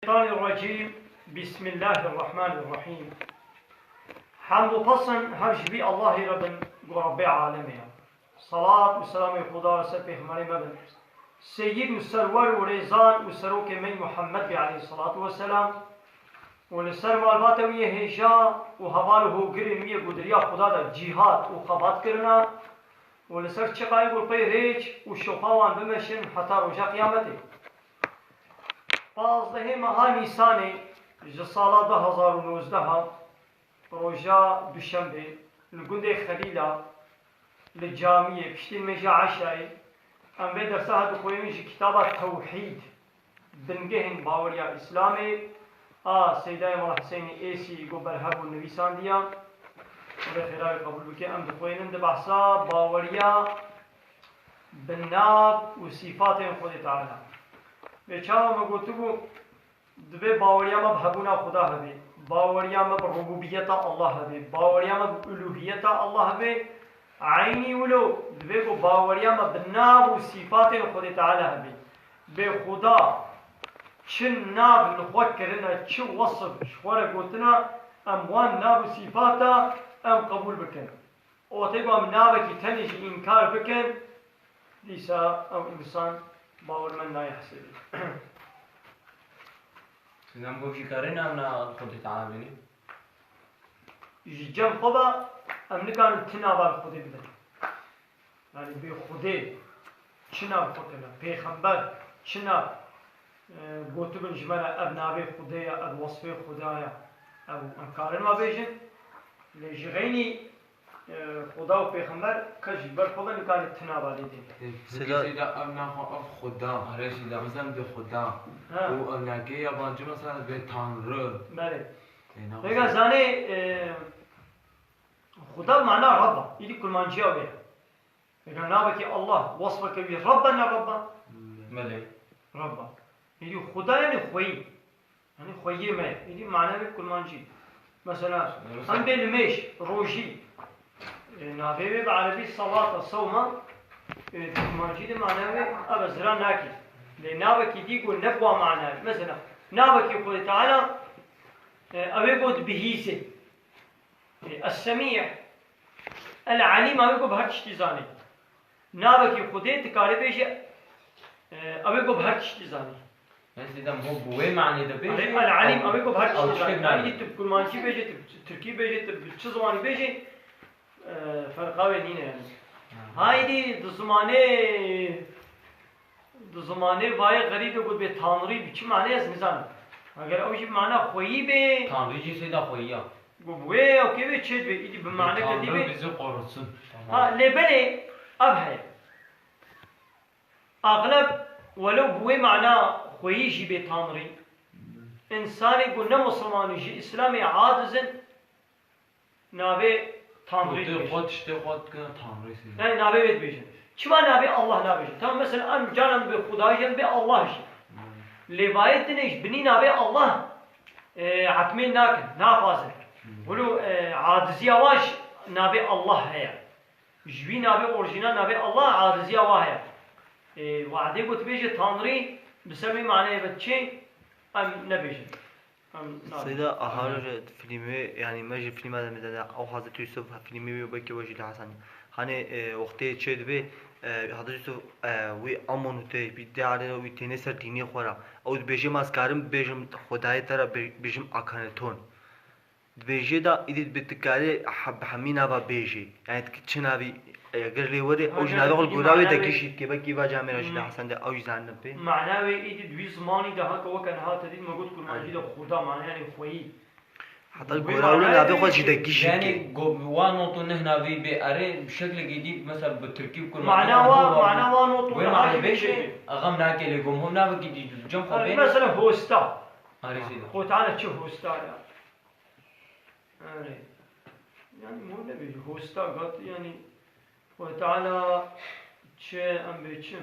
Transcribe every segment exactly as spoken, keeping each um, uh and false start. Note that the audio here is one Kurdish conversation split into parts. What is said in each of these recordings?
Şeytanirracim. Bismillahirrahmanirrahim. Hemd û pesn her ji vî Allahî re bin ku Rebbê alemê ye. Salat û selamê Xuda li ser pêxemberê me bin. Seyyid û serwer û rêzan û serokê me Muhammed bê aleyhissalatu vesselam. Û li ser malbata wî yê hêja û heval û hogirên wî yê ku di riya Xuda de cîhad û xebat kirina. Û li ser çiqayê ku pey rêç û şopa wan bimeşin heta roja qiyametê. Pazdehê meha Nîsanê ji sala du hezar û nozdeh, roja duşembê, li gundê Xelîla, li camiyê, piştî nimêja eşayê, em vê dersa dixwînin ji kitaba Tewhîd, bingehên baweriya Îslamê, a Seydayê Mela Hiseynê Êsî ku berhev û nivîsandiya. Xwedê xêra wê qebûl bike. Em dixwînin di behsa baweriya bi nav û sîfatên Xwedê Teala. Vê çawa me gotibû, divê baweriya me bi hebûna Xuda hebe, baweriya me bi rububiyeta Allah hebe, baweriya me bi uluhiyeta Allah hebe. Eynî wilo divê ku baweriya me bi nav û sîfatên Xwedê Teala hebe. Bê Xuda çi nav li xwe kirine, çi wesif ji xwe re gotine, em wan nav û sîfata em qebûl bikin. Wextê ku em navekî tenê jî înkar bikin, dîsa ew însan bawermend nayê hesabê. Siz em gov jî karin em na Xwedê Teala bînin? Ji cem xwe ve em nikarin ti nava li Xwedê bidin. Yani bê Xwedê çi nav xwe kirine? Pêxember çi nav, e, gotibin ji me re, ev navê Xwedê ye, ev wesfê Xuda ye? Ev em karin me bêjin. Lê ji xeynî, e, Xuda û Pêxember kes ji ber xwe ve nikare ti nava lê dê. Peki Seyda, Seyda, ev naxwe ev Xuda. Are Seyda. Bizem de Xuda. Ha. Û ev nagê yabancı mesela ve Tanrı. Belê. E, ne Peki güzel. Zanê, e, Xuda mana Rabba. Îdî kurmanciya wê ye. Eger navekî Allah, wesfeke wî Rabbe ne Rabbe? Belê. Rabbe. Êdî Xuda yani xweyî. Yani xweyî me. Êdî manevê kurmancî. Mesela, Mesela? Em bê nimêj, rojî. E, navê wê bi erebî salata, sewma, e, kurmancî de manevê ev zira nakî. Lê navekî dî ku ne bi wa manevê. Mesela, navekî Xwedê Teala, e, ew ê got bihîzê. E, Es-Semî, El-Elîm, ew ê ku bi her tiştî zanê. Navekî Xwedê dikare bêje, e, ew ê ku bi her tiştî zanê. Mesela, bu, bu wê manê de bêje. Erê, El-Elîm, ew ê ku bi her tiştî zanê. Yanî tu bi kurmancî bêje, tu bi tirkî bêje, tu bi çi ziwanî bêje, e, ferqa wê nîne yani. Ha. Haydî di zimanê Di zimanê vayê xerîbê got bê Tanrî bi çi manê ez nizanim. Eger ew jî bi mana xweyî bê. Tanrî jî seyda xweyî ya. Got wê ew kê bê çê dibê, îdî bi maneke dî bê. Tanrı bizi korusun. Ha, lê belê ev heye. Axleb welew bi wê mana xweyî jî bê Tanrî. Însanê ku ne misilman in ji Îslamê aciz in, navê Tanrî dibêjin. Xwe tiştê xwe dikine Tanrî sî. Yani navê wê dibêjin. Çima navê Allah nabêjin? Tamam, mesela em canan bi Xuda jî, em bê Allah jî. Hmm. Lê vayê dinê ji binî navê Allah, e, etmê nakin, naxwazin. Hmm. Wilo, e, aciziya wa ji navê Allah heye. Ji wî navê orjînal navê Allah aciziya wa heye. E, wadê ku dibêje Tanrî, bi ser wê maneyê ve diçê, em nebêjin. Em nabin. Seyda, aha, Aynen. Roje fîlmê, yani me ji fîlma de me de ew Hazreti Yusuf fîlmê wî belkî we jî li Hasan. Hani, e, wextê çê dibe, e, Hazreti Yusuf, e, wî amon û te, bî dê alê wî têne ser dînê xwe ra. Ew dibêje, ma ez karim bêjim Xwedayê te ra bê-, bêjim Akhenaton. Dibêje da, îdî bi tu karê he-, bi hemî nava bêjê. Yani tu çi navî, eger lê were, ew jî navê xwe li gora wê dekişî dike, belkî va camêra jî li Hasan de, ew jî zanine pê. Mana wê îdî di wî zimanî de heke weke niha te dît me got kurmancî de Xuda, mana yani xweyî. Heta li gora wê navê xwe jî dekişî dike. Yani go-, wa noto neh navî bê erê, bi şeklekî dî, mesela bi tirkî bi kurmancî. Mana wa, mana wa noto wê niha jî bêjê. Axam nake lê gom hom navekî dî cem xwe bê. Mesela hosta. Arê seyda. Xwe tane çi hosta ya. Erê. Yani mor nebêjî, hosta got, yani Xwedê Teala çi, em bê çi?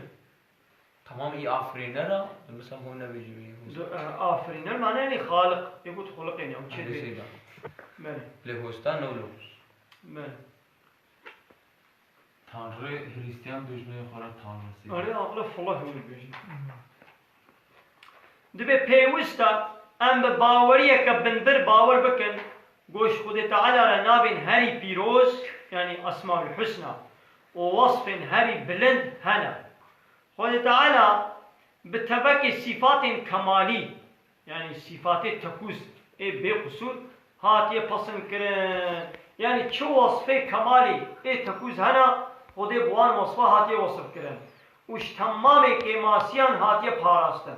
Tamam, î afirîner a, mesela hûn nebêjî wî hosta. Do-, e, afirîner mane yani Xaliq. Ê got Xuliqê ne, çi bê? Seyda. Belê. Lê hosta ne wilo. Belê. Tanrı, Hristiyan dibêjin xwe ra Tanrı. Erê, aqle fula hûn dibêjin. Dibê pêwist e em bi baweriyeke binbir bawer bikin, ku ji Xwedê Teala re navên herî pîroz, yanî Esmaül Husna û wasfên herî bilind hene. Xwedê Teala bi tevekê sîfatên kemalî, yanî sîfatê tekûz ê bê qusûr hatiye pesend kirin. Yanî çi wasfê kemalî ê tekûz hene, Xwedê bi wan wasfa hatiye wasf kirin û ji temamê kêmasiyan hatiye parastin.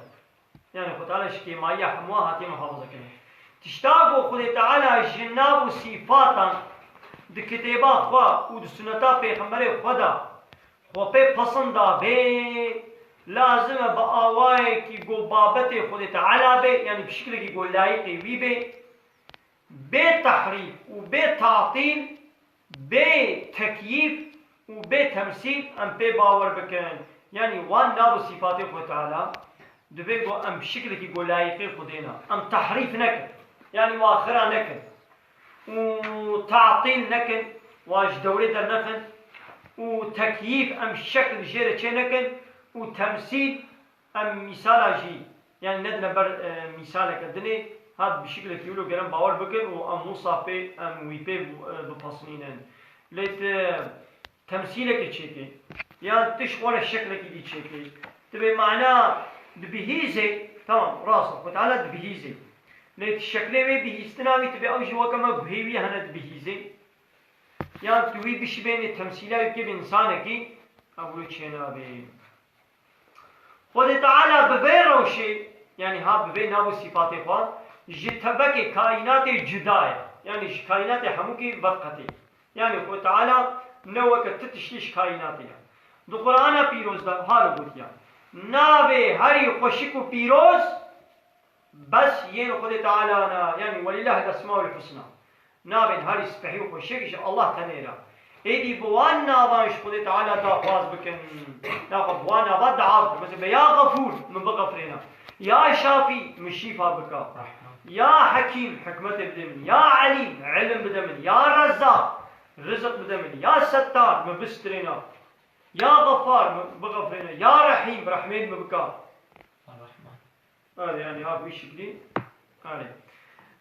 Yanî Xwedê Teala ji kêmayiya hemû hatiye muhafaza kirin. Tişta ku Xwedê Teala ji nav û sîfatan di kitêba xwe û di suneta pêxemberê xwe de xwe pê pesend dabê, lazim e bi awayekî ku babetê Xwedê Teala bê, yanî bi şiklekî ku layîqê wî bê, bê tehrîf û bê tatîl, bê tekyîf û bê temsîl em pê bawer bikin. Yanî wan nav û sîfatê Xwedê Teala divê ku em bi şiklekî ku layîqê Xwedê ne, em tehrîf nekin. Yanî wan xira nekin û tatîl nekin, wan ji dewrê dernexin û tekyîf, em şekl jê re çê nekin û temsîl, em mîsala jî, yanî nedine ber, e, mîsaleke dinê, hat bi şiklekî wilo ger em bawer bikin û em wisa pê, em wî pê, e, bipasnînin. Lê tu temsîlekê çêkê, yan tu ji xwe re şeklekî dî çêkê. Tu bê mana dibihîzê, tamam, rast e, Xwedê Teala dibihîzê. Lê tu şeklê wê bihîstina wî, tu bê ew jî weke me guhê wî hene dibihîzê. Yan tu wî bişibênê temsîla wî bikê bi însanekî, ev wilo çênabê. Xwedê Teala bi vê rewşê, yanî ha bi vê nav û sîfatê xwe, ji tevekê kaînatê cuda ye. Yanî ji kaînatê hemûkî vedqetê. Yanî Xwedê Teala ne weke ti tiştî ji kaînatê ye. Di Qur'ana Pîroz de halo gotiya, navê herî xweşik û pîroz bes yên Xwedê Teala ne, yanî Welîllahil Esmaul Husna. Navên herî spehî û xweşik ji Allah tenê re. Êdî bi wan navan ji Xwedê Teala daxwaz bikin. Naxwe bi wan nava dua bikin. Mesela be ya Xefûr, min bixefirêne. Ya Şafî, min şîfa bika. Ya Hekîm, hikmetê bide min. Ya Elîm, ilim bide min. Ya Rezzaq, rizik bide min. Ya Settar, min bistirêne. Ya Xefar, min bixefirêne. Ya Rehîm, rehmê min bika. Erê, yanî ha bi wî şiklî. Erê.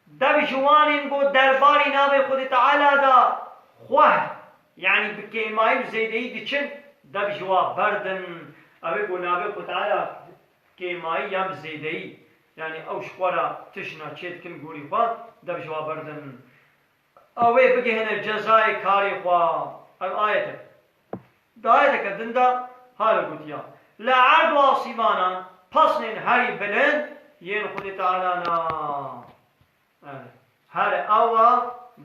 Dev ji wanên ku derbarî navê Xwedê Teala de xweh, yanî bi kêmayî û zêdeyî diçin, dev ji wa berdin. Ew ê ku navê Xwedê Teala kêmayî yan bi zêdeyî, yanî ew ji xwe re tişna çê dikin gorî xwe, dev ji wa berdin. Ew ê bigihîne cezayê karê xwe. Ev ayet e. Di ayeteke din de hale gotiya, li erd û asîmanan pesnên herî bilind yên Xwedê Teala ne. Evet. Her ew e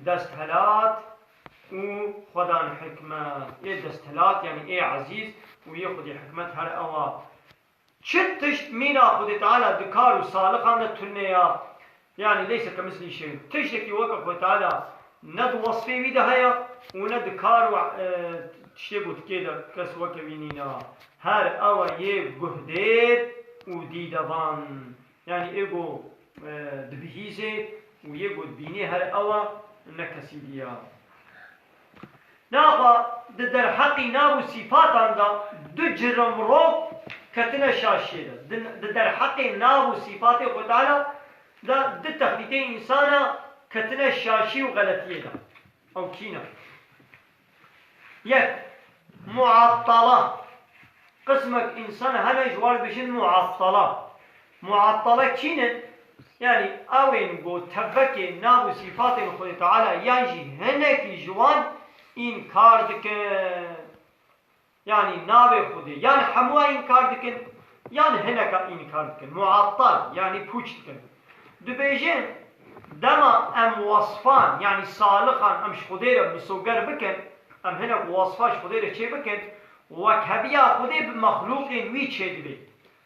desthilat û xwedan hikmet. Ê desthilat, yanî ê ezîz û yê Xwedê hikmet her ew e. Çi tişt mîna Xwedê Teala di kar û salixan de tune ya? Yanî leyse kemislî şey. Tiştekî weke Xwedê Teala ne di wesfê wî de heye û ne di kar û, e, tiştê gotikê de kes weke wî nîne. Her ew e yê guhdêr û dîdevan. Yanî ê ku, e, dibihîzê û yê ku dibînê her ew e, ne kesî dî ya. Naxa di derheqî nav û sîfatan de du cirimrok ketine şaşiyê de. Di, di derheqê nav û sîfatê Xwedê Teala de du texlîtê însana ketine şaşî û xeletiyê de. Ew kî ne? Yek, muattala. Qismek însan hene ji wan dibêjin muattala. Muattala kî ne? Yanî ew ên ku tevekê nav û sîfatên Xwedê Teala yan jî hinekî ji wan înkar dikin. Yanî navê Xwedê yan hemûya înkar dikin, yan hineka înkar dikin. Muattal, yanî pûç dikin. Dibêjin, dema em wasfan, yanî salixan em ji Xwedê re misoger bikin, em hinek wasfa ji Xwedê re çê bikin, wekheviya Xwedê bi mexlûqên wî çê dibe.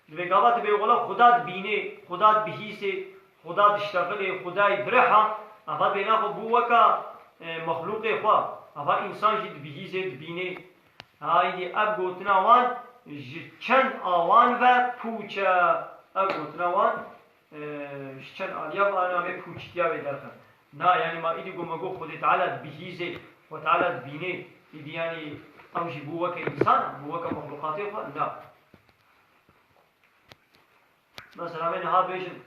Di vê gava dibê wela Xuda dibînê, Xuda dibihîzê, Xuda diştexilê, Xudayî birih e. Eva bêna xwe bû weka, e, mexlûqê xwe. Eva însan jî dibihîzê, dibînê. Ha, îdî ev gotina wan ji çend awan ve pûç e. Ev gotina wan, e, ji çend aliya ve ana vê pûçîtiya wê derxin. Na, yanî ma îdî ku me got Xwedê Teala dibihîzê, Xwedê Teala dibînê, îdî yanî ew jî bû weke însan, bû weke mexlûqatê xwe? Na. Mesela me niha bêjin,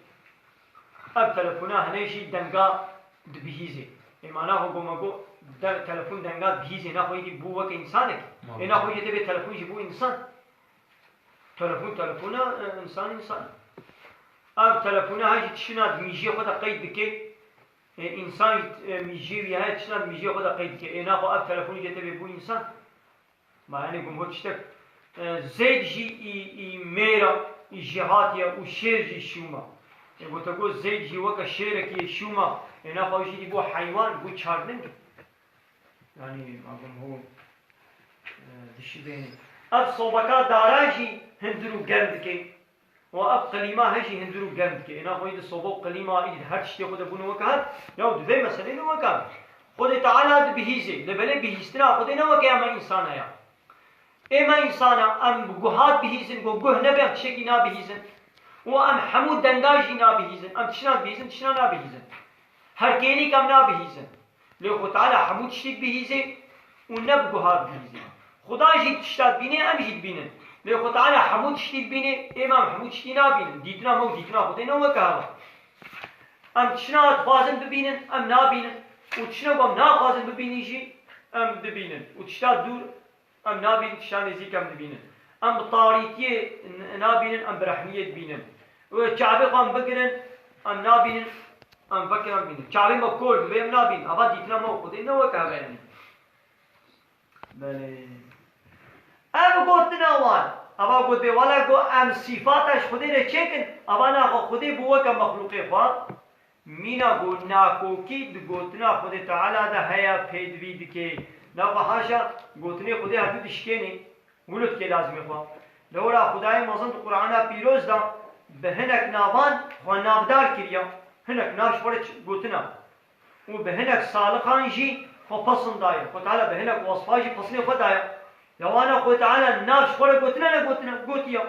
ev telefona hinê jî denga dibihîzê. Ê ma naxwe goma go de-, telefon denga dibihîzê, naxwe êdî bû weke însanek. Ê naxwe jî tê bê telefon jî bû însan. Telefon telefona, e, însan însan. Ev telefona her jî tiştina di mîjiyê xwe de qeyd dike. E, însan jî, e, mîjiyê wî heye tiştina di mîjiyê xwe de qeyd dike. Ê naxwe ev telefonî jê tê bê bû însan. Ma yani gumho tiştek, e, Zeyd jî î, î mêra, î jêhatiye û şêr jî şûma. E, gote got Zeyd jî weke şêrekî şûma. E, naxwe jî dî bû heywan, bû çarning. Yani ma gumho, e, dişî bênê. Ev sobeka dara jî hindir û germ dike. Û ev qilîma he jî hindir û germ dike. Êna xwe yî di soba û qilîma, yî di her tiştê xwe de bûne weke hev. Ya û di vê meselê de weke hev. Xwedê Teala dibihîzê. Lê belê bihîstina Xwedê ne weke ya me însana ya. Ê me însana em bi guhat bihîzin, ku guh nebe em tiştekî nabihîzin. Û em hemû denga jî nabihîzin. Em tişna dibihîzin, tişna nabihîzin. Her kêlîk em nabihîzin. Lê Xwe Teala hemû tiştî dibihîzê û ne bi guha dibihîzê. Xuda jî tişta dibînê, em jî dibînin. Lê Xwe Teala hemû tiştî dibînê, ê me em hemû tiştî nabînin. Dîtina me û dîtina Xwedê ne weke hev e. Em tişna dixwazin bibînin, em nabînin. Û tiştê ku em naxwazin bibînin jî, em dibînin. Û tişta dûr em nabînin, tişta nêzîk em dibînin. Em bi tarîtiyê n-, nabînin, em bi rehniyê dibînin. Û çavê xwe em bigirin, em nabînin, em vekin em bînin. Çavê me kor dibe, em nabînin. Ava dîtina me û Xwedê ne weke hev e yanî. Belê. Ev gotina wan. Ava got bê, wele got em sîfata ji Xwedê re çêkin. Ava naxwe Xwedê bû weke mexlûqê xwe. Mîna got nakokî di gotina Xwedê Teala de heye, pêdivî dike. Naxwe haşa gotinê Xwedê hevdû dişkênê. Wilo dike lazimê xwe. Lewra Xwedayê mezin di Qur'ana pîroz de bi hinek navan xwe navdar kiriye. Hinek nav ji xwe re ç-, gotina. Û bi hinek salixan jî xwe pesn daye. Xwe Teala bi hinek wesfan jî pesnê xwe daye. Ya wana Xwe Teala nav ji xwe re gotine ne gotine, gotiye.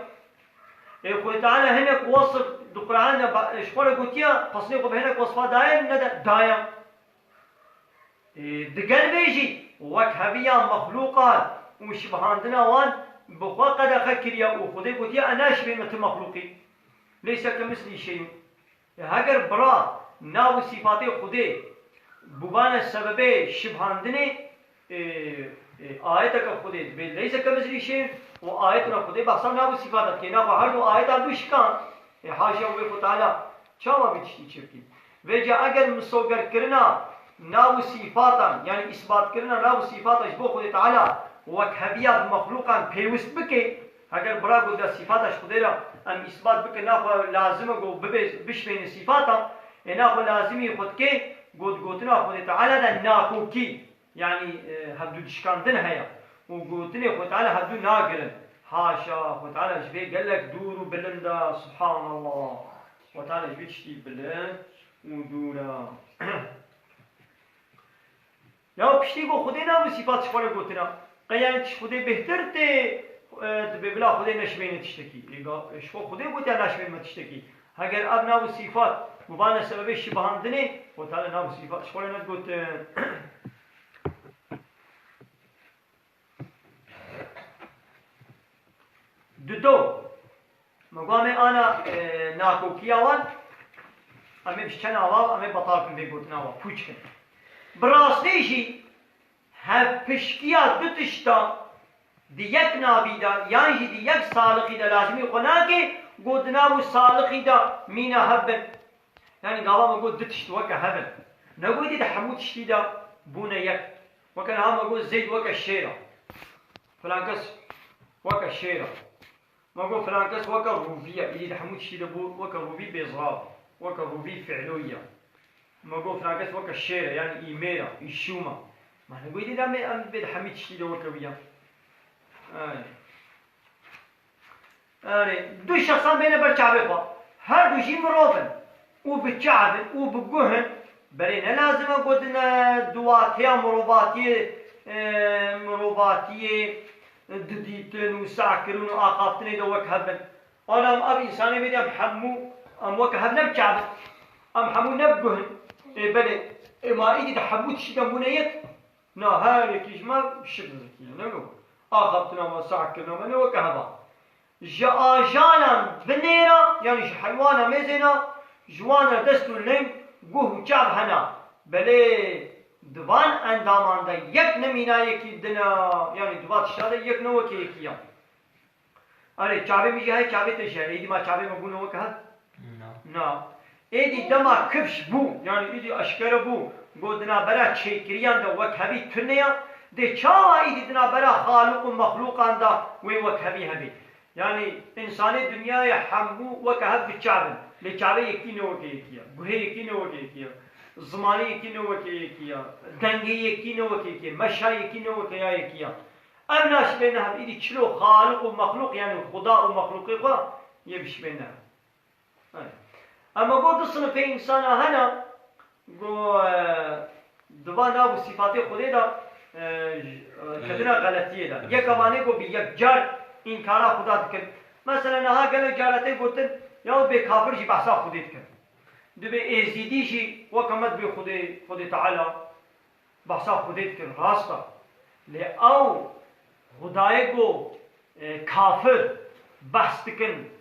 Ê Xwe Teala hinek wesf di Qur'an de ba-, ji xwe re gotiye, pesnê xwe bi hinek wesfa daye ne de, daye. Ê, digel vê jî wekheviya mexlûqan û şibhandina wan bi xwe qedexe kiriye û Xwedê gotiye, "Ez naşibênim tu mexlûq î. Leyse kemîslîhî şey'un." Ê, heger bira nav û sîfatê Xwedê bûbane sebebê şibhandinê, ê, ê, ayeteke Xwedê dibê leyse kemîslîhî şey'un û ayetuna Xwedê behsa nav û sîfata dike. Naxwe her du ayetan du şikan. Ê, haşa wê Xwe Teala çawa vê tiştî çêbikî? Vêca eger misogerkirina nav û sîfatan, yanî îsbatkirina nav û sîfata ji bo Xwedê Teala wekheviya bi mexlûqan pêwist bike, heger bira got de sîfata ji Xwedê re em îsbat bikin, naxwe lazim e ku bibe, bişibêne sîfata, ê naxwe lazimî xwe dike got gotina Xwedê Teala de nakokî. Yanî, e, hevdû dişkandin heye û gotinê Xwe Teala hevdû nagirin. Haşa, Xwe Teala ji vê gelek dûr û bilind e. Subhanallah. Xwe Teala ji vê tiştî bilind û dûr e. Ya piştî ku Xwedê nav û sîfat ji xwe re gotine. Qey yanî tişt Xwedê bêhtir tê, e, dibê bila Xwedê neşibêne tiştekî. Ê ga-, ji xwe Xwedê gotiye naşibêne tiştekî. Heger ev nav û sîfat bûbane sebebê şibihandinê, Xwe Teala nav û sîfat ji xwe re nedigotin. Dudo. Me got em ê ana, e, nakokiya wan, em ê bi çend ava, em ê betal kin vê gotina wan, pûç kin. Bi rastî jî hevpişkiya du tişta di yek navî de, yan jî di yek salixî de lazimî xwe nake, got di nav û salixî de mîna hev bin. Yanî gava me got du tişt weke hev in. Negotî di hemû tiştî de bûne yek. Weke niha me got Zeyd weke şêr e. Filan kes weke şêr e. Me got filan kes weke rûvî ye. Îdî di hemû tiştî de bû weke rûvî bêzirav. Weke rûvî fi'lû ye. Me got filan kes weke şêr e, yanî î mêr e, î şûm e. Me negotî de em ê, em bê di hemî tiştî de weke wî ye. Ey. Erê, du şexsan bêne ber çavê xwe. Her du jî mirov in. Û bi çav in, û bi guh in. Berê ne lazim e gotin, e, di wateya mirovatiyê, e, mirovatiyê, e, didîtin û sehkirin û axaftinê de wek hev bin. Ana em ev însanê bê de em hemû, em wek hev ne bi çav in. Em hemû ne bi guh in. Ê belê, ê ma îdî di hemû tiştî de bûne yek. Na her yekî ji me şik zikî ye, ne lo? Axaftina me, sehkirina me ne weke hev a. Ji ajalan binêra, yanî ji heywana mêzêna, ji wan re dest û ling, guh û çav hena. Belê di van endaman de yek ne mîna yekî din e, yanî di va tişta de yek ne wekî yekî ye. Erê, çavê min jî heye, çavê te jî heye. Êdî ma çavê me bûne weke hev? Na. Na. Êdî dema kifş bû, yanî êdî eşkere bû, ku di navbera çêkiriyan de wekhevî tune ya, dê çawa êdî di navbera xaliq û mexlûqan de wê wekhevî hebe? Yanî, însanê dinyayê hemû weke hev bi çav in. Lê çavê yekî ne weke yekî ya. Guhê yekî ne weke yekî ya. Zimanê yekî ne weke yekî ya. Dengê yekî ne weke yekî ya. Meşa yekî ne weke ya yekî ya. Ev naşibê ne hev. Îdî çilo xaliq û mexlûq, yanî Xuda û mexlûqê xwe yê bişibê ne hev. Ema got du sinifê însana hene, got, e, di van nav û sîfatê Xwedê de, e, j-, e, ketine xeletiyê de. Yek evanê got bi yekcar înkara Xuda dikin. Mesela niha gelek cara tê gotin, ya bê kafir jî behsa Xwedê dikin. Dibê êzîdî jî weke me dibê Xwedê, Xwedê Teala. Behsa Xwedê dikin, rast e. Lê ew Xwedayê ku, e, kafir behs dikin,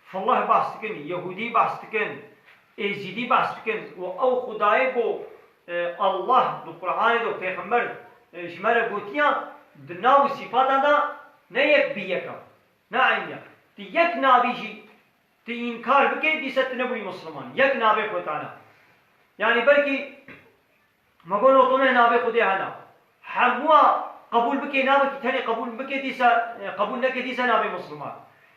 fillah behs dikin, Yehûdî behs dikin, Êzîdî behs dikin û ew Xwedayê ku, e, Allah di Qur'anê de û Pêxember, e, ji me re gotiya, di nav û sîfatan de ne yek bi yek e, ne eynî ye. Tu yek navî jî tu înkar bikê, dîse tu nebûyî Misliman. Yek navê xwe tane. Yanî belkî Me got, no, tu ne navê Xwedê hene. Hemûa qebûl bike, navekî tenê qebûl bike, dîsa, e, qebûl neke, dîsa nabê Misliman.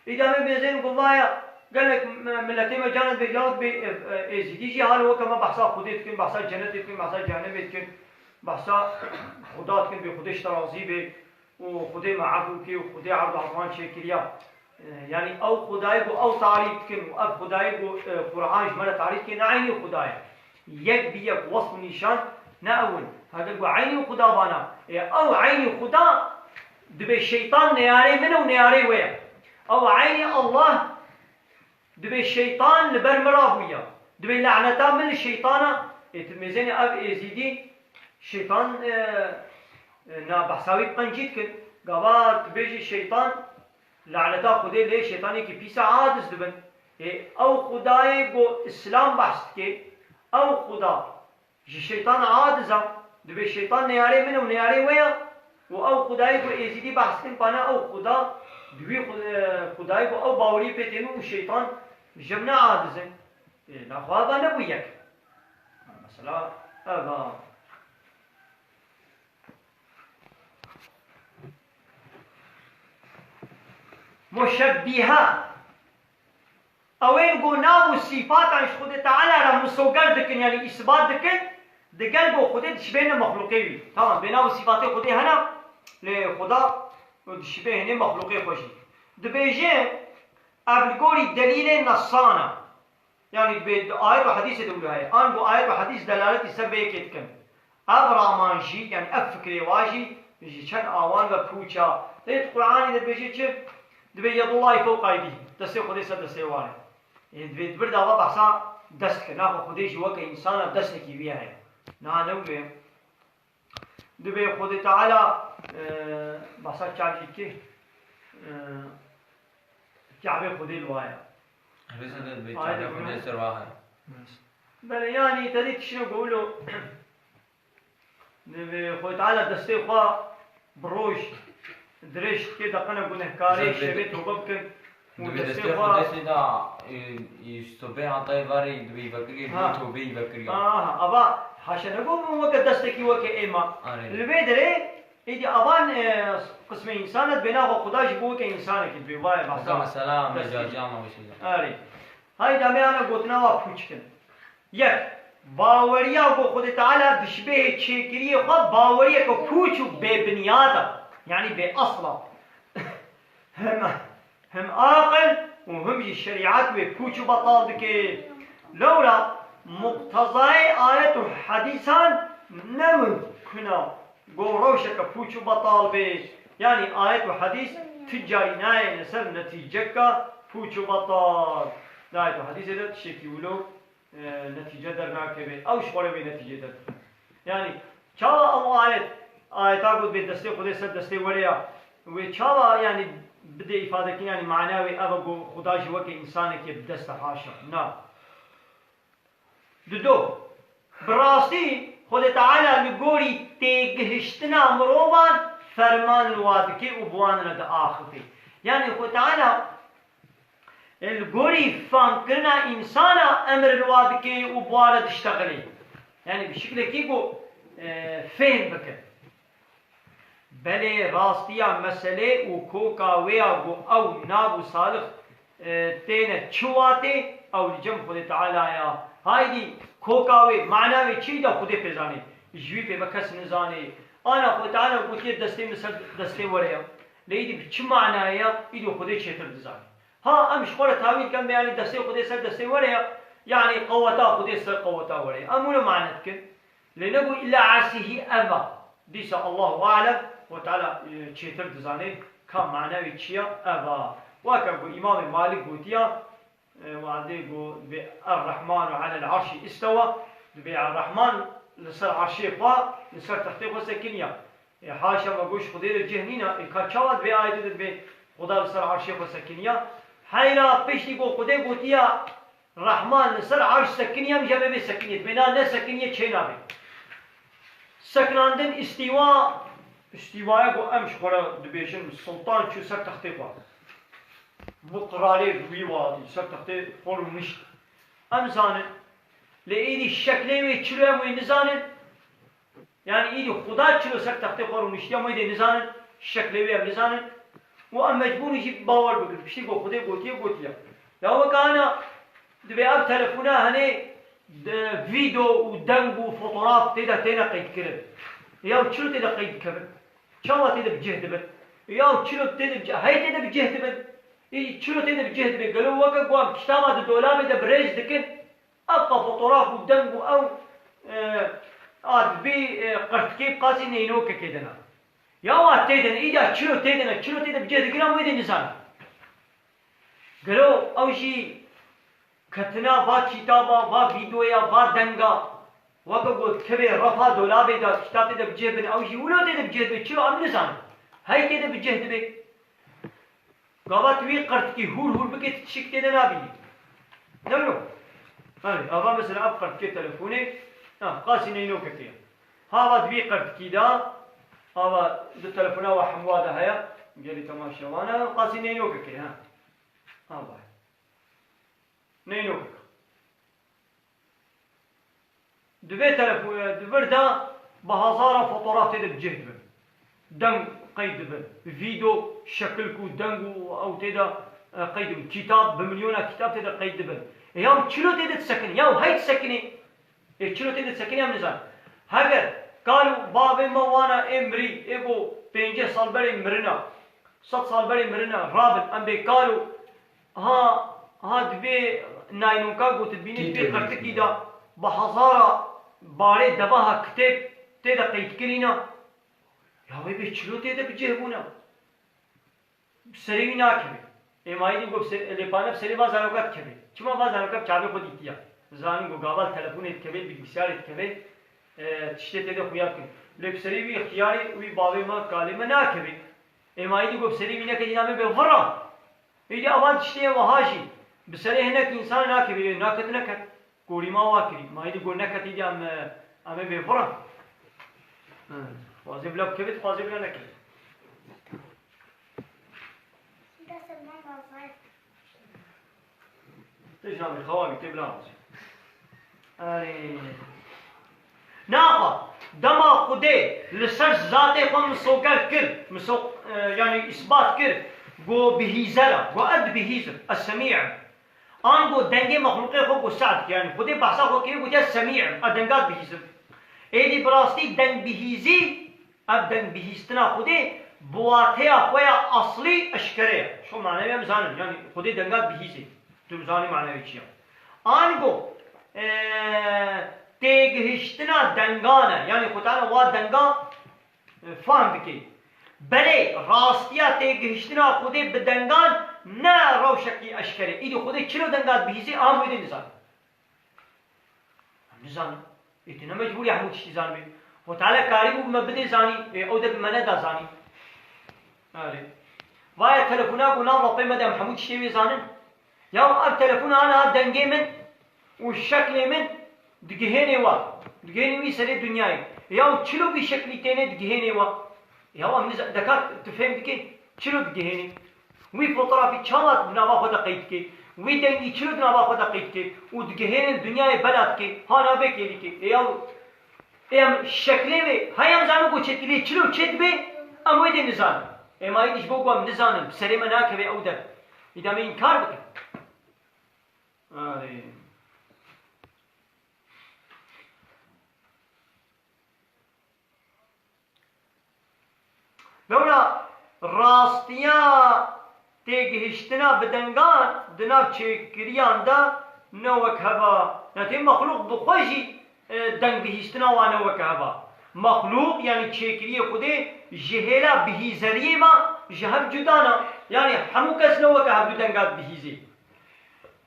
Îdî em ê mêzên ku vaya gelek, e, miletê me canet bê, yahut bê, e, e, Êzîdî jî hal weke me behsa Xwedê dikin, behsa cenetê dikin, behsa cehennemê dikin, behsa Xuda dikin, bê Xwedê ji te razî bê. û Xwedê me efû kê û Xwedê erd û hevan çêkiriya. E, yanî ew Xwedayê ku ew tarîf dikin û ev Xwedayê ku, e, Qur'an ji me re tarîf dike, ne eynî Xuda ye. Yek bi yek wesf û nîşan ne ew in. Heger ku eynî Xuda bana, e, ew eynî Xuda dibê şeytan neyarê min e û neyarê wê ye. Ew eynî Allah Dibê şeytan li ber min rabûya. Dibê laneta min li şeytana. Ê tu mêzênê ev êzîdî şeytan, e, e, na behsa wî bi qencî dikin. Gava tu bêjî şeytan laneta Xwedê lê şeytanekî pîs e, aciz dibin. Ê ew Xwedayê ku Îslam behs dike, ew Xuda Ji şeytan aciz e, dibê şeytan neyarê min e û neyarê wê ye. Û ew Xwedayê ku êzîdî behs dikin, pana ew Xuda, di wî Xwe-, e, Xwedayê ku ew bawerî pê têne û şeytan ji min aciz in. Ê, naxwe eva nebû yek. Mesela, eva. Muşebbîhe. Ew ên ku nav û sîfatan ji Xwedê Teala re misoger dikin, yanî îsbat dikin, digel ku Xwedê dişibêne mexlûqê wî. Tamam, bê nav û sîfatê Xwedê hene, lê Xweda dişibê hinê mexlûqê xwe jî. Dibêje, ev li gorî delîlên nessan e. Yanî dibê di ayet û hedîsê de wilo heye. An ku ayet û hedîs delaletî ser vê yekê dikin. Ev raman jî, yanî ev fikrê wa jî ji çend awan ve pûç a. Lê di Qur'anê de dibêje çi? Dibê yedullahî fewqa eydîhîm. Destê Xwedê ser destê wan e. Ê, dibê di vir de va behsa dest dike. Naxwe Xwedê jî weke însana destekî wî heye. Niha ne wilo ye. Dibê Xwedê Teala, e, behsa çavê jî dike. E, çavê Xwedê li wa ye. Rêzê de dibê Ayet çavê Xwedê ser wa heye. Belê, yanî te dî tiştê ku wilo Divê Xwedê Teala destê xwe bi roj dirêj dike, deqene gunehkarê, Zeb şevê dibê. Tobe bikin. Û Divê destê destê xwe xwe destê de, e, e, sobê hatayê varê, divê vekirî, Ha. Divê tobeyî vekirî. Aha, ava haşa ne got weke destekî weke êma. Arê. Li vê derê, êdî avan, e, qismê însan e, dibê naxwe Xuda jî bo weke însanekî dibê, vay, Mesela, mesela, destê. Mecazi anlamışsın. Arê. Hayda me ana gotina wa pûç kin. Yek, baweriya ku Xwedê Teala dişibê çêkiriyê xwe baweriyeke pûç û bêbinyad e. Yanî bê asl e. Hem, hem aqil û hem jî şerîat wê pûç û betal dike. Lewra muqtezayê ayet û hedîsan ne mimkun e. Ku rewşeke pûç û betal bê. Yanî ayet û hedîs tu carî nayêne ser netîceka pûç û betal. Di ayet û hedîsê de tiştekî wilo, e, netîce dernakeve. Ew ji xwe re vê netîcê derdixe. Yanî çawa ew ayet, ayeta got bê destê Xwedê ser destê werê ya. Wê çawa, yanî bidê îfadekirina, yanî mana wê ev e ku Xuda jî weke însanekê bi dest e, haşa. Na. Dido, bi rastî Xwedê Teala li gorî têgihiştina mirovan ferman li wa dike û bi wan re diaxifê. Yanî Xwedê Teala, e, li gorî famkirina însana emir li wa dike û bi wa re diştexilê. Yanî bi şiklekî ku, e, fêm bikin. Belê rastiya meselê û koka wê ya ku ew nav û salix, e, têne çi watê, ew li cem Xwedê Teala ya. Haydî koka wê, mana wê çi da Xwedê pê zanê. Ji wî pê ve kes nizanê. Ana Xwedê Teala gotiye destê min ser destê were ya. Lê îdî bi çi manayê ya, îdî Xwedê çêtir dizanê. Ha, em ji xwe re tawîl dikin, yanî destê Xwedê ser destê were ya, yanî qeweta Xwedê ser qeweta were ya. Em wilo mane dikin. Lê ne ku îlla ersî hî ev e. Dîsa Allahu alem, Xwedê Teala, e, çêtir dizane ka mana wê çi ya, ev e. Weke ku Îmamê Malik gotiya, e, wadê ku dibê Er-Rehmanu alel arşî istewa, dibê Er-Rehman li ser arşê xwe, li ser textê xwe sekiniya. E, haşa me goş Xwedê re cih nîne, e, ka çawa dibê ayetê de dibê Xuda li ser arşê xwe sekiniya? Heyra piştî ku Xwedê gotiya, Rehman li ser arş sekiniye, em jî em ê bê sekiniye. Dibê na nesekiniye çê nabe. Sekinandin îstîwa, îstîwaya ku em ji xwe re dibêjin, Sultan çû ser textê xwe. Bi qiralê bi wî watî ser textê xwe rûnişt. Em zanin. Lê êdî şeklê wê çilo em wê nizanin. Yanî îdî Xuda çilo ser textê xwe rûniştiye, em wê dê nizanin, şeklê wê em nizanin. Û em mecbûr in jî bawer bikin. Piştî ku Xwedê gotiye, gotiye. Ya weke ana dibê ev telefona henê de vîdeo û deng û fotograf tê de têne qeydkirin. Ya çilo tê de qeyd dikevin? Çawa tê de bi cih dibin? Ya çilo tê de bi cih, hey tê de bi cih dibin? Î çilo tê de bi cih dibin? Gelo weke ku em kitaba di dolabê de bi rêz dikin? Ev ka fotograf û deng û ew, e, a dibî, e, qirtikê bi qasî neynokekê de ne. Ya wa tê de ne, îda çilo tê de ne, çilo tê de bi cih digiran wê dê nizane. Gelo ew jî ketina va kitaba, va vîdeoya, va denga, weke ku kevê refa dolabê de, kitap tê de bi cih bin, ew jî wilo tê de bi cih dibe, çilo em nizanin. Hey tê de bi cih dibe. Gava tu wî qirtikî hûr hûr bikê, tu tişik tê de nabînî. Ne wilo? Hani, ava mesela ev qirtikê telefonê, ha, qasî neynokekê ye. Ha, ava di wî qirtikî de, ava di telefona wa hemwa de heye, gelî temaşevan e, qasî neynokekê, ha. Ha, vay. Neynokek. Di vê telefon, di vir de bi hezara fotograf tê de bi cih dibin. Deng qeyd dibin. Vîdeo, şekilk û deng û ew tê de, e, qeyd dibin. Kitap, bi milyona kitap tê de qeyd dibin. E, ya çilo tê de disekinî? Ya hey disekinî? E, çilo tê de disekinî em nizan. Heger kal û bavê me wana ê mirî, ê bo pêncî sal berê mirina, sed sal berê mirina, rabin, em bê kal û Ha, ha, divê naylonka ku tu dibînî, tê, tê qirtikî de bi hezara barê devaha kitêb tê de qeydkirîna. Ya wê bê çilo tê de bi cih bûna. Bi serê wî nakeve. Êmayî dî ku bi ser-, lêpane bi serê va zaroka dikeve. Çima va zaroka bi çavê xwe dîtiya? Zanîn ku gava li telefonê dikeve, bilgisayarê dikeve, e, tiştê tê de xuya dikin. Lê bi serê wî îxtiyarê wî bavê me, kalê me nakeve. Êmayî dî ku bi serê wî neke, dîna me bê vira. Îdî avan tiştê ye wiha jî bi serê hinek însan nakeve, naket neket. Gorî ma wa kirî. Ma îdî got neket, îdî em, em ê bê vira. Xwazê bila bikeve, xwazê bila nekeve. Te ji navê xewa bî, tê bila nabêje. Erê. Naxa, dema Xwedê li ser zatê xwe misoger kir, miso-, e, yanî îsbat kir, got bihîzer e, got ez dibihîzim, ez semî im. Ango dengê mexlûqê xwe got seh dike, yanî Xwedê behsa xwe kiriye, gotiye ez semî im, ez denga dibihîzim. Êdî bi rastî dengbihîzî, ev dengbihîstina Xwedê bi wateya xwe ya aslî eşkere ye. Ji xwe manayê em zanin, yanî Xwedê denga dibihîzê. Tu zanî manayê çi ye. Ango, e, têgihiştina dengan e. Yanî Xwedê Teala wa dengan, e, fam dike. Belê rastiya têgihiştina Xwedê bi dengan ne rewşekî eşkere. Îdî Xwedê çilo denga dibihîzê, a wê dê nizan. Em nizanin. Ê, tu ne mecbûr î hemû tiştî zanibî. Xwedê Teala karîbû me bidê zanîn, ê, ew de bi me neda zanîn. Erê. Vaya telefona ku nav lapê me de em hemû tiştê wê zanin. Ya ev telefona aniha dengê min û şeklê min digihênê wa. Digihênê wî serê dinyayê. Ya çilo vî şeklî têne digihênê wa. Ya em niza-, deka tu fêm dikê? Çilo digihênê? Wî fotoğrafî çawa di nava xwe de qeyd dikê? Wî dengî çilo di nava xwe de qeyd dikê? Û digihênê dinyayê bela dikê. Hana vê kêlîkê. Ê ya Ê em şeklê wê, hey em zanin ku çêdikî lê çilo çêdibe, em wê dê nizanin. Ê ma îdî ji bo ku em nizanin, bi serê me nakeve ew der. Îda me înkar bikin. Arê. Lewra rastiya têgihiştina bi dengan di nav çêkiriyan de ne wek hev a. Yanî tê mexlûq bi xwe jî, e, deng bihîstina wa ne wek hev a. Mexlûq, yanî çêkiriyê Xwedê ji hêla bihîzeriyê ve ji hev cuda ne. Yanî hemû kes ne weke hev du denga dibihîzê.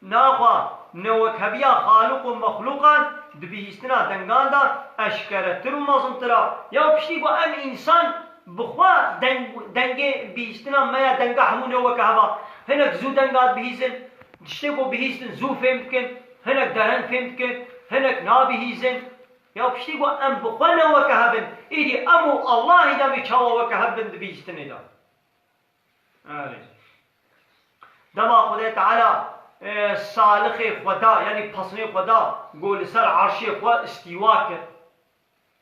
Naxwe newekheviya Xaliq û mexlûqan di bihîstina dengan de eşkeretir û mezintir a. Ya piştî ku em însan bi xwe deng-, dengê bihîstina me ya denga hemû neweke hev a. Hinek zû denga dibihîzin, tiştê ku bihîstin zû fêm dikin, hinek dereng fêm dikin, hinek nabihîzin. Ya piştî ku em bi xwe neweke hev in, îdî em û Allahî de em ê çawa weke hev bin di bihîstinê de? Erê. Dema Xwedê Teala, e, salixê xwe da, yanî pesnê xwe da, ku li ser erşê xwe îstîwa kir.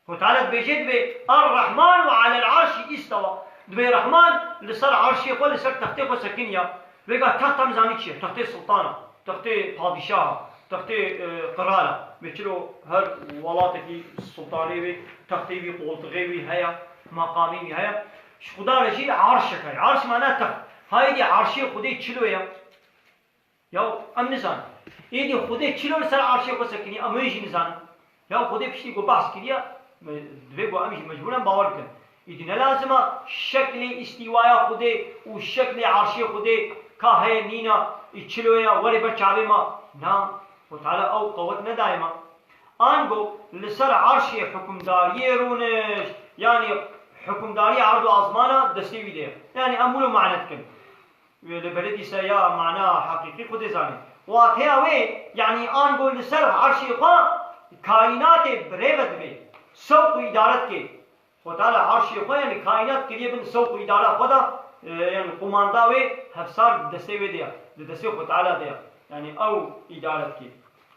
Xwedê Teala dibêje, dibê, "Er-Rehmanu alel arşî istewa." Dibê Rehman li ser erşê xwe, li ser textê xwe sekiniya. Vêga text em zanî çi ye? Textê sultana. Textê padîşaha, textê, e, qirala. Bê çilo her welatekî sultanê wê, textê wî, qoltixê wî heye, meqamê wî heye. Ji Xuda re jî arşek heye. Arş mana text. Haydi arşê Xwedê çilo ye? Ya em nizanin. Êdî Xwedê çilo li ser arşê xwe sekinî, em wê jî nizanin. Ya Xwedê piştî ku behs kiriye, me-, divê ku em jî mecbûren bawer bikin. Îdî ne lazim e şeklê îstîwaya Xwedê û şeklê arşê Xwedê ka heye nîna, î çilo ye, were ber çavê me. Na, Xwedê Teala ew qewet nedaye me. Ango li ser arşê hukimdariyê rûnişt, yanî hukimdariya erd û azmana destê wî de ye. Yanî em wilo mane dikin. Wê li berê dîsa ya mana heqîqî Xwedê zanî. Wateya wê, yanî ango li ser arşê xwe kaînatê bi rê ve dibe, sewq û îdare dike. Xwe Teala arşê xwe, yanî kaînat kiriye bin sewq û îdara xwe de, e, yanî qumanda wê hevsar di destê wê de ye, di destê Xwe Teala de ye. Yanî ew îdare dike.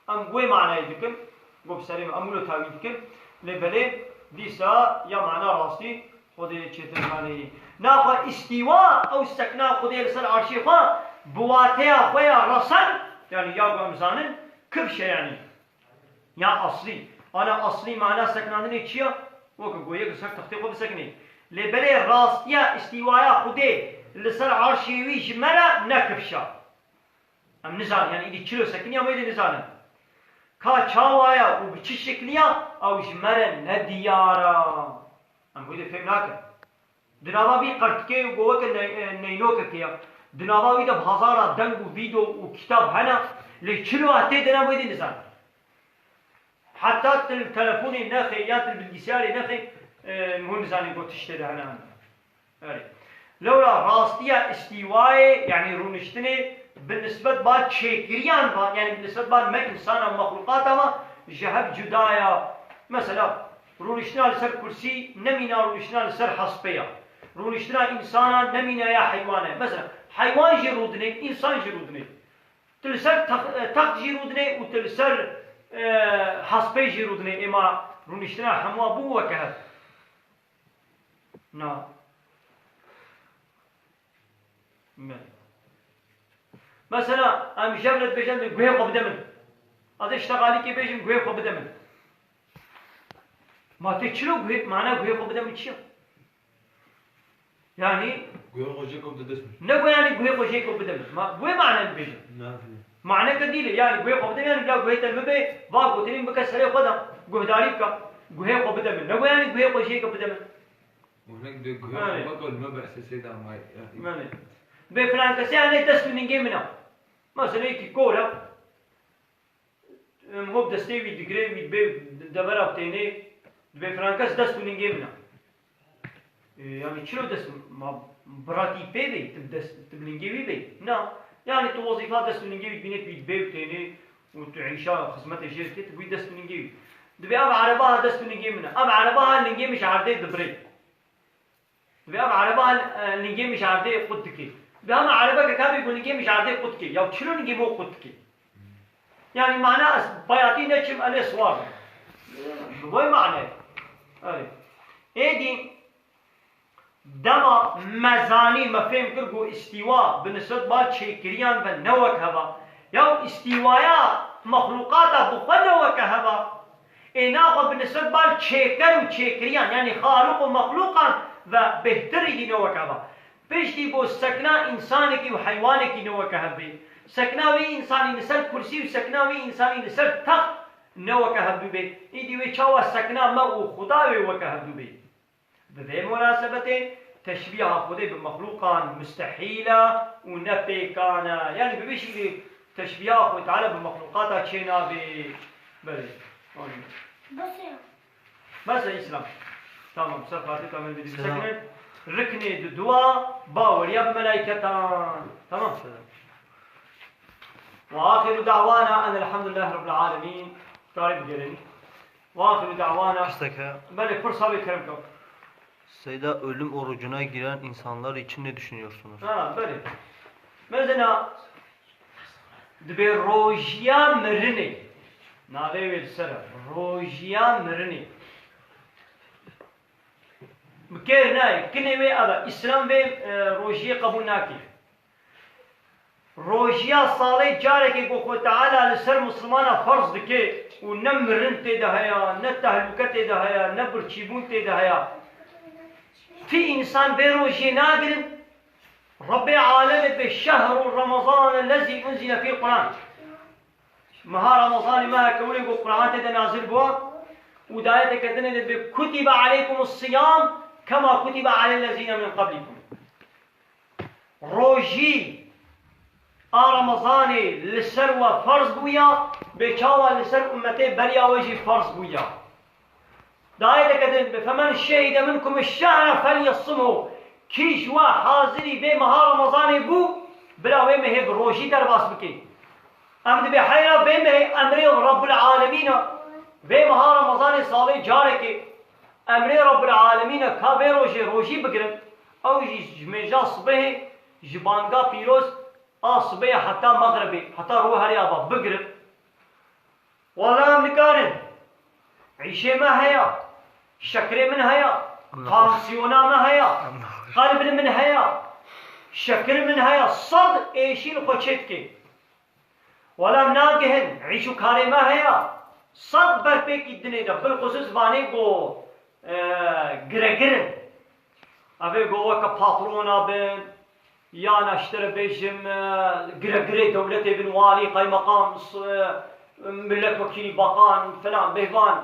Em wê manayê dikin, go bi serê me, em wilo tawî dikin. Lê belê dîsa ya mana rastî Xwedê çêtir zanî. Naxwe îstîwa, ew sekna Xwedê li ser arşê xwe, bi wateya xwe ya resen, yanî ya ku em zanin, kifş e yanî. Ya aslî. Ana aslî mana seknandinê çi ye? Weke ku yek li ser textê xwe bisekinê. Lê belê rastiya îstîwaya Xwedê li ser arşê wî ji me re ne kifş e. Em nizanin, yanî îdî çilo sekiniya em wê dê nizanin. Ka çawa ye û bi çi şekilî ye, ew ji me re ne diyar e. Em wê dê fêm nakin. Di nava vî qertikê û go weke ney-, e, neynokekê ye. Di nava wî de bi hezara deng û vîdeo û kitab hene, lê çilo tê de ne em wê dê nizanin. Heta tu li telefonê nexê ya tu li bilgisayarê nexê, e, hûn nizanin ku tiştê de hene hene. Erê. Lewra rastiya îstîwayê, yanî rûniştinê bi nisbet ba çêkiriyan va, yanî bi nisbet ba me însana û mexlûqata va ji hev cuda ya. Mesela, rûniştina li ser kursî nemîna rûniştina li ser hespê ya. Rûniştina însana nemîna ya heywan e. Mesela, heywan jî rûdinê, însan jî rûdinê. Tu li ser tex-, e, text jî rûdinê û tu li ser, e, hespê jî rûdinê. Êma rûniştina hemû bû weke hev. Na. Me-, Mesela, em ji hev re dibêjin, guhê xwe bide min. Ez ê ji te xalîkê bêjim, guhê xwe bide min. Ma tê çilo guhê, mana guhê xwe bide min çi ye? Yanî Guhê xwe jê xwe bide dest min. Ne got yanî guhê xwe jê xwe bide min. Ma guhê mana dibêjin. Ne. Maneke dîle, yanî guhê xwe bide, yanî bila guhê te min bê, va gotinên bike serê xwe de, guhdarî bike, guhê xwe bide min. Ne got yanî guhê xwe jê xwe bide min. Û hinek dê guhê Belê. xwe bike, li me behsê sê de amayî. Belê. Dibê filan kesê hene dest û ningê min e. Mesela yekî kor e. Em hop destê wî digire, wî dibê devera tênê, dibê filan kes dest û ningê min e. E, yanî çilo dest, ma biratî pê bê, tu bi dest, tu bi lingê wî bê. Na. Yanî tu wezîfa dest û lingê wî dibînê, tu wî dibê û tênê û tu îşa xizmetê jê dikê, tu bûyî dest û lingê wî. Divê ev ereba ha dest û lingê min e. Ev ereba ha lingê min ji erdê dibirê. Divê ev ereba ha, e, lingê min ji erdê qut dikê. Divê hema erebeke ka bê ku lingê min ji erdê qut dikê. Ya çilo lingê min qut dikê? Yanî mana ez bayatî neçim, ez ê siwar bim. Bi vay manayê. Erê. Êdî dema me zanî, me fêm kir ku îstîwa bi nisbet ba çêkiriyan ve ne wek heva. Ya îstîwaya mexlûqata bi xwe ne weke heva. Ê naxwe bi nisbet ba çêker û çêkiriyan, yanî xaliq û mexlûqan ve bêhtir êdî ne weke heva. Piştî ku sekna însanekî û heywanekî ne weke hev bê. Sekna wî însanî li ser kursî û sekna wî însanî li ser text ne weke hev bûbê. Îdî wê çawa sekna me û Xuda wê weke hev bûbê? Bi vê munasebetê teşbîha Xwedê bi mexlûqan mustehîl e û ne pêkan e. Yanî bi vî şîklî teşbîha Xwedê Teala bi mexlûqata çê nabê. Belê. Anî. Bes e. Bes e, Îslam. Tamam, ser xatir Kamil Bey. Selam. Bisekine. Riknê di dua baweriya bi melaîketan. Tamam. Selam. Ve axiru da'wana enelhamdülillahi rabbil alemin. Tarî bigerin. Ve axiru da'wana. Pişteke. Belê, pirsa bê kerem ke. Seyda, ölüm orucuna giren insanlar için ne düşünüyorsunuz? Ha, belê. Mesela, dibê rojiya mirinê. Navê wê li ser e. Rojiya mirinê. Bi kêr nayê. Kinê wê ev e. Îslam vê, e, rojiyê qebûl nake. Rojiya salê carekê ku Xwe Teala li ser misilmana ferz dike û ne mirin tê de heye, ne tehlûke tê de heye, ne birçîbûn tê de heye. Ti însan vê rojiyê nagirin. Rebbê alemê dibê şehru Remezan ellezî unzile fîl Quran. Meha Remezanê meha kewlê ku Quran tê de nazil bû û dayeteke dinê de dibê kutibe aleykumus siyam kema kutibe alellezîne min qablikum. Rojî a Remezanê li ser we ferz bûya, bê çawa li ser ummetê beriya we jî ferz bûya. Dayeteke din bi, "Femen şehide minkum şehre felyasumhu." Kî ji we hazirî vê meha Remezanê bû, bila wê mehê bi rojî derbas bike. Em dibê heyra vê mehê emrê Rabbul Alemîn e. Vê meha Remezanê salê carekê emrê Rabbul Alemîn e ka vê rojê rojî bigirin. Ew jî ji mêja sibehê, ji banga pîroz a sibehê heta mexribê, heta rû herê ava bigirin. Wala em nikarin. Îşê me heye, şekerê min heye, Allah. Tansiyona me heye, Allah. Qelb li min heye, şeker min heye, sed êşî li xwe çêdike. Wala em nagihin, îş û karê me heye, sed berpêkî dinê de, bilxusûs vanê ku, e, giregir in. Ev ê ku weke patrona bin, yana ji te re bêjim, e, giregirê dewletê bin, walî, qeymeqam, s-, e, milletvekîlî, bakan, filan, bêhvan,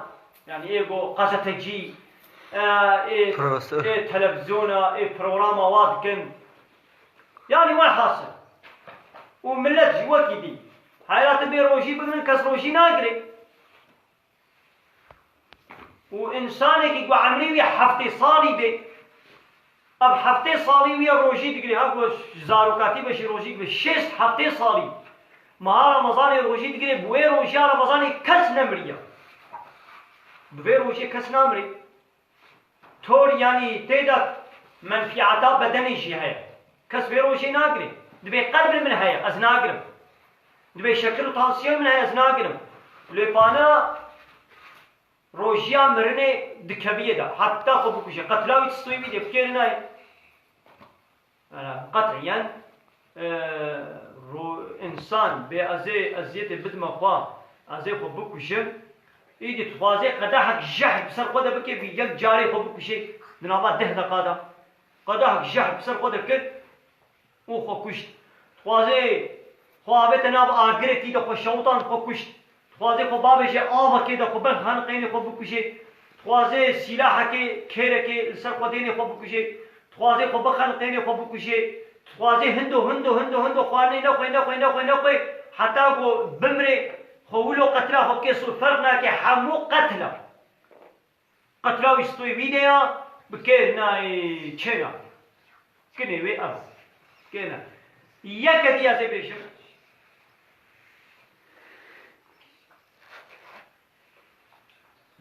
yanî ê ku qezetecî, e, ê, Profesör. Ê televizyona, ê programa wa dikin. Yanî welhasil. Û millet jî wekî dî. Heyra tu bê rojî bigirin, kes rojî nagirê. Û însanekî ku emrê wî heftê salî bê, ev heftê salî wî ye rojî digirê, her ku ji zarokatî be jî rojî digirê, şêst heftê salî. Meha Remezanê rojî digirê, bi wê rojiya Remezanê kes nemiriye. Bi vê rojê kes namirê. Tor, yanî tê de menfîeta bedenê jî heye. Kes vê rojê nagirê. Dibê qelb li min heye, ez nagirim. Dibê şekir û tansiyon min heye, ez nagirim. Lê pana rojiya mirinê dikeviyê de. Heta xwe bikuje. Qetla wî tistoyî wî dê bikêrî nayê. Qet'iyen, e, ro-, însan bê ez ê eziyetê bidime xwe, ez ê xwe bikujim. Îdî dixwazê qedehek jehr bi ser xwe de bike, bi yek carê xwe bikuje, di nava deh deqa de. Qedehek jehr bi ser xwe de kir û xwe kuşt. Dixwazê xwe avête nav agirekî de xwe şewitand, xwe kuşt. Dixwazê xwe bavêje avekê de xwe bixeniqênê xwe bikujê. Dixwazê sîlahekê, kêrekê li ser xwe dênê xwe bikujê. Dixwazê xwe bixeniqênê xwe bikujê. Dixwazê hindo, hindo, hindo, hindo xwarinê nexwê, nexwê, nexwê, nexwê. Heta ku bimrê, xwe wilo qetila xwe bike sor, ferq nake, hemû qetil e. Qetla wî stoyê wî de ya, bi kêr nayê, çê nayê. Kinê wê ev. Kêne. Yeke dî ez ê bêjim.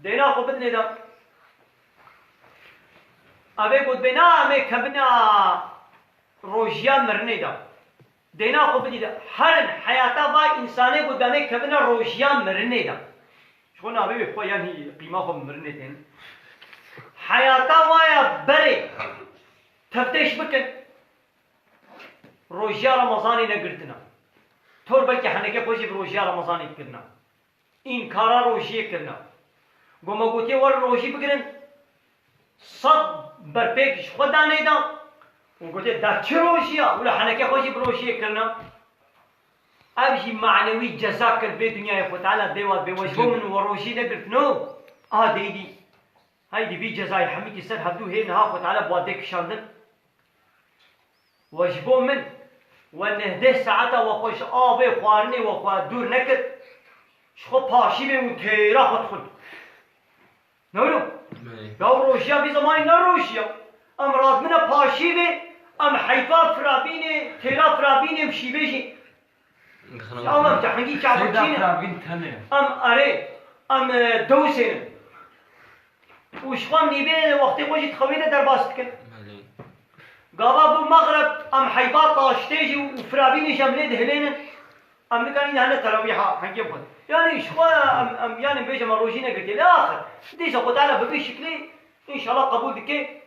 Dêna xwe bidinê de. Avê got bê na em ê kevina rojiya mirinê de. Dêna xwe bidî de. Herin heyata va însanê got em ê kevina rojiya mirinê de. Ji xwe navê wê xwe yan hî qîma xwe bi mirinê tên. Heyata waya berê teftêş bikin. Rojiya Remezanê negirtina. Tor belkî henekê xwe jî bi rojiya Remezanê kirina. Înkara rojiyê kirina. Go me gotiye werin rojî bigirin. Sed berpêk ji xwe danê da. Û gotiye da çi rojiya? Wila henekê xwe jî bi rojiyê kirina. Ev jî manewî ceza kir vê dinyayê Xwe Teala dê wa dibê we ji bo min we rojî negirtino. Aha dê dî. Heydî vî cezayê hemikî ser hevdû hê niha Xwe Teala bi wa dê kişandin. We ji bo min, we nehdeh saeta we xwe ji avê xwarinê we xwe dûr nekir, ji xwe paşî bê û têra xwe dixwin. Ne wilo? Belê. Ya rojiya vî zemanî ne rojiya. Em radibine paşî bê, em heyfa firabînê, têra firabînê em şîvê jî. Ama em tehingî çavçî ne. Em erê, em, e, dewsê ne. Û ji xwe em nîvê wextê xwe jî dixewîne derbas dikin. Belê. Gava bû mexreb, em heyba taştê jî û firabînê jî em lê dihilênin. Em nikanî hene terawîha hengê xwe. Yani ji xwe em, em yani bêje me rojî negirtiye. Lê axir, dîsa Xwe Teala bi vî şiklî înşallah qebûl dike.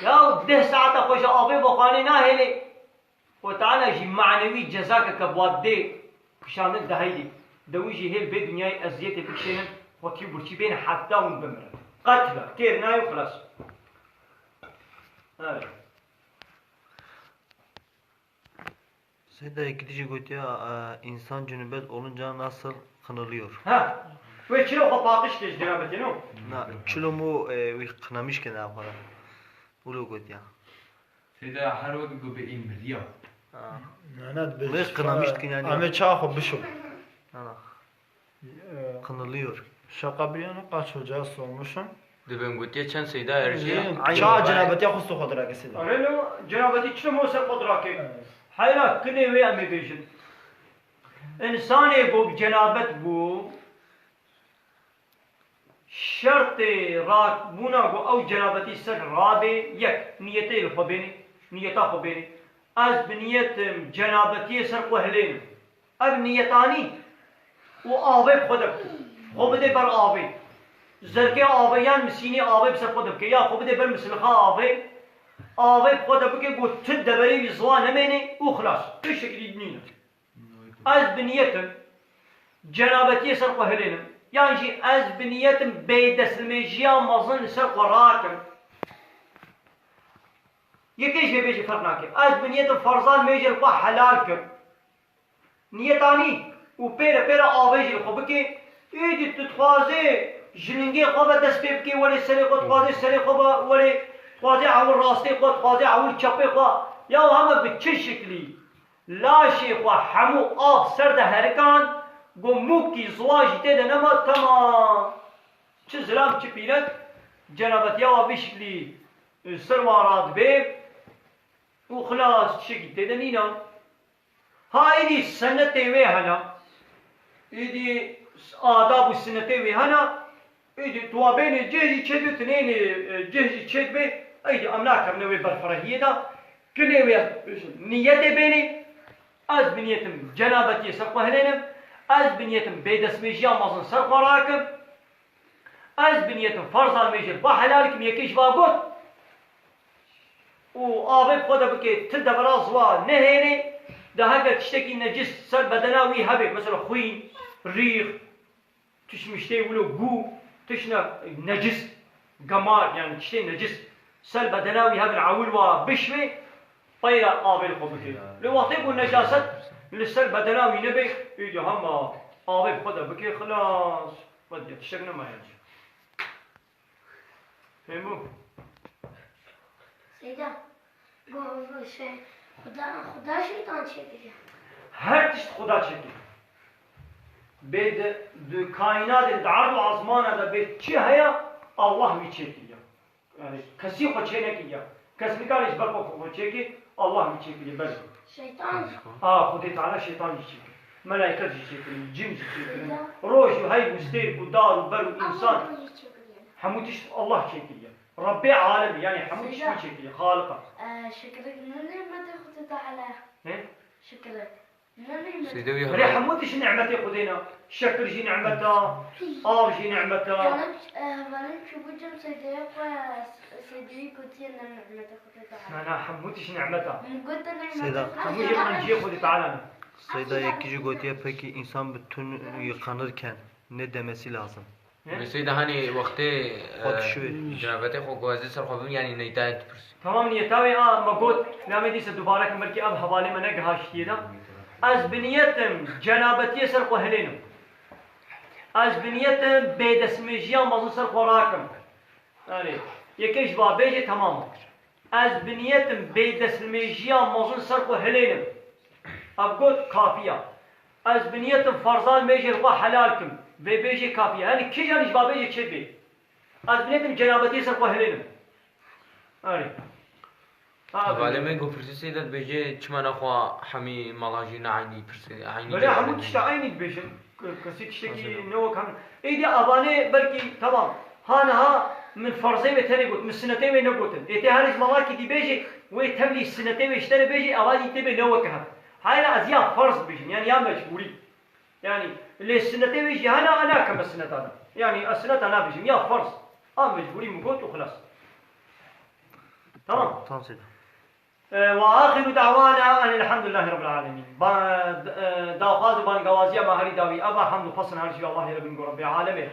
Ya deh saeta xwe ji avê vexwanê nahêlê. Xwe Teala jî manewî cezake ke bi wa dê kişandin de heydî. De wî jî hêl vê dinyayê eziyetê bikişênin, xwekî û birçî bên heta hûn bimirin. Qetla, kêr nayê û xilas. Evet. Seyda, yekî dî jî gotiya, e, insan cünübet olunca nasıl kınılıyor? Ha. Wê çilo xwe paqij kir ji cenabetê no? Na, çilo mu, e, wî kınamış kene xwe. Wilo gotiya. Seyda her wek ku bi îmrîya. Ha. Ne, ne, dibê Wê çi kınamış fa-, dikin yani. Em ê çawa xwe bişo. Ana. Ee, Kınılıyor. Şaka bir yana, kaç hoca sormuşum. Dibên gotiye çend Seyda her jî. Ee, Aynı Ça olay. Cenabetiya xwe xwe dirake Seyda. Arê lo, cenabetî çi mo ser xwe dirake? Evet. Heyra kinê wê em ê bêjin. Însanê ku bi cenabet bû, şertê rakbûna ku ew cenabetî ser rabe yek, niyetê li xwe bênê, niyeta xwe bênê. Ez bi niyetim cenabetiyê ser xwe hilênim. Ev niyetanî û avê bi xwe de bike. Xwe bide ber avê. Zerkê avê yan misînê avê bi ser xwe de bike. Ya xwe bide ber mislixa avê. Avê bi xwe de bike ku tu deverê wî ziwa nemêne û xilas. Tu şekilî nîne. Ez bi niyetim cenabetiyê ser xwe hilênim. Yan jî ez bi niyetim bêdestnimêjiya mezin li ser xwe rakim. Yekê ji vê bêjî ferq nake. Ez bi niyetim ferzan mêjê li xwe helal kim. Niyetanî û pêre pêre avê jî li xwe bike. Êdî tu dixwazê ji lingê xwe ve dest pê bikê, werê serê xwe, dixwazê serê xwe ve, werê dixwazê ewil rastê xwe, dixwazê ewil çepê xwe. Ya heme bi çi şiklî laşê xwe hemû av ser de herikan, go mûkî ziwa jî tê de nema, temam. Çi zilam, çi pîrek, cenabetiya wa vî şiklî, e, ser wan radibê û xilas tiştekî tê de nîna. Ha êdî senetê wê hene. Êdî adab û sinetê wê hene. Êdî tu wa bênê cih jî çêdibê, tu nênê, e, cih jî çêdibê. Êdî em nakevine wê berfirehiyê de. Kinê wê niyetê bênê. Ez bi niyetim cenabetiyê ser xwe hilênim. Ez bi niyetim bêdestmêjiya mezin ser xwe rakim. Ez bi niyetim ferza mêjê xwe helal kim, yekê ji va got. Û avê bi xwe de bike, tu devera ziwa nehêlê, de heger tiştekî necis ser bedena wî hebe, mesela xwîn, rîx, tişt miştê wilo gû, tişna necis, gemar, yani tiştê necis, ser bedena wî hebe, ewil wa bişwê, peyra avê li xwe bike. Lê wextê ku necaset li ser bedena wî nebe, êdî hema avê bi xwe de bike, xilas. Wediya tiştek nemaye. Fehmû? Seyda, go, go, şey, Xuda, Xuda şeytan çêkiriye. Her tişt Xuda çêkir. Bê di, di kaînatê, di erd û azmana de bê çi heye, Allah wî çêkiriye. Yani kesî xwe çê nekiriye. Kes nikare ji ber xwe xwe çêke, Allah wî çêkiriye, belê. Şeytan. A, Xwedê Teala şeytan jî çêkir. Melaiket jî çêkirin, cin jî çêkirin. Roj û heyv û stêrk û dar û ber û însan. Hemû tişt Allah çêkiriye. Rebbê alem, yani hemû tişt wî çêkiriye. Xaliq e. Şikrik ne nîmetê Xwedê Teala. Ne? Şikrik. Seyde wî Belê hemû tişt nîmetê Xwedê ne. Şekir jî nîmet e, av jî nîmet e. Hevalên çûbû cem Seydeyê xwe, Seydeyî gotiye ne nîmetê Xwedê Teala. Na, na, hemû tişt nîmet e. Min got te nîmetê Xwedê Teala. Hemû jî qenciyê Xwedê Teala ne. Seyda yekî jî gotiye peki însan bi tun yıkanırken ne demesi lazım? Mesî de hanî wextê cenabetê xwe guhazî ser xwe bim, yanî neytayê dipirsî. Tamam niyeta wê a me got, namê dîse dubare kim, belkî ev hevalê me negihaştiye de. Ez bi niyetim cenabetiyê ser xwe hilênim. Ez bi niyetim bêdestmêjiya mezin ser xwe rakim. Yani, yekê ji va bêjê, tamam. Ez bi niyetim bêdestmêjiya mezin ser xwe hilênim. Ev got, kafiya. Ez bi niyetim ferzan mêjê li xwe helal kim. Vê bêjê kafiya. Yani kîjan ji va bêjê çê bê. Ez bi niyetim cenabetiyê ser xwe hilênim. Erê. Hevalê me got pirsî Seyda dibêje çima nexwa hemî mala jî ne eynî pirsê, eynî Belê hemû tişta eynî dibêjin. Kesî tiştekî ne wek hemin. Êdî avanê belkî tamam. Ha niha min ferzê wê tenê got, min sinetê wê negotin. Ê tê herî ji malakî dî bêjê, wê tevlî sinetê wê ji te re bêjê, ava dî tê bê ne wek hev. Hayra ez ya ferz dibêjim, yani ya mecbûrî. Yani lê sinetê wê jî hene, a nakeme sineta de. Yani ez sineta nabêjim, ya ferz. A mecbûrî min got û xilas. Tamam. Tamam Seyda. Ve ahiru da'wana enilhamdülillahi rabbil alemin. Daxwaz û bangawaziya me herî dawî eva, hemd û pesn her ji Allahê Rebîn ku Rebbê alemê.